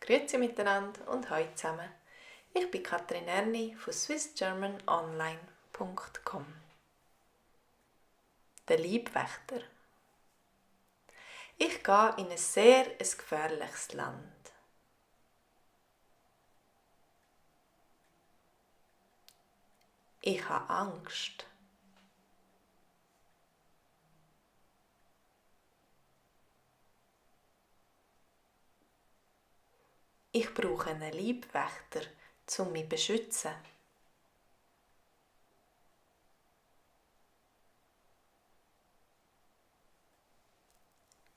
Grüezi miteinander und hallo zusammen. Ich bin Katrin Erni von swissgermanonline.com. Der Leibwächter. Ich gehe in ein sehr gefährliches Land. Ich habe Angst. Ich brauche einen Leibwächter, um mich zu beschützen.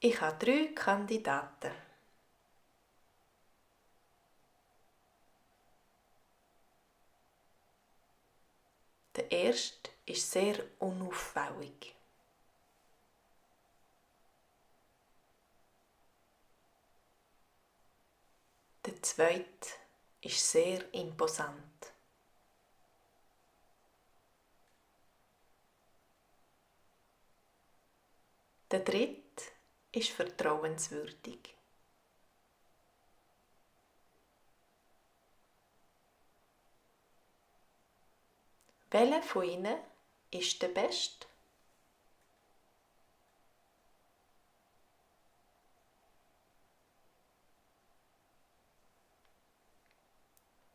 Ich habe 3 Kandidaten. Der erste ist sehr unauffällig. Der zweite ist sehr imposant. Der dritte ist vertrauenswürdig. Welcher von ihnen ist der Beste?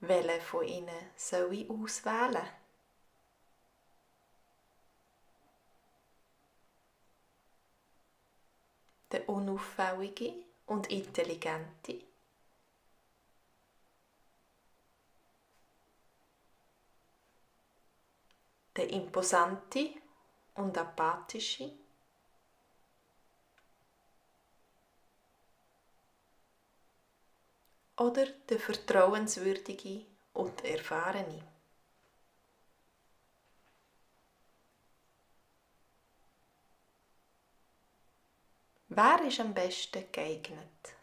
Welchen von ihnen soll ich auswählen? Der unauffällige und intelligente? Der imposante und apathische? Oder der vertrauenswürdige und erfahrene? Wer ist am besten geeignet?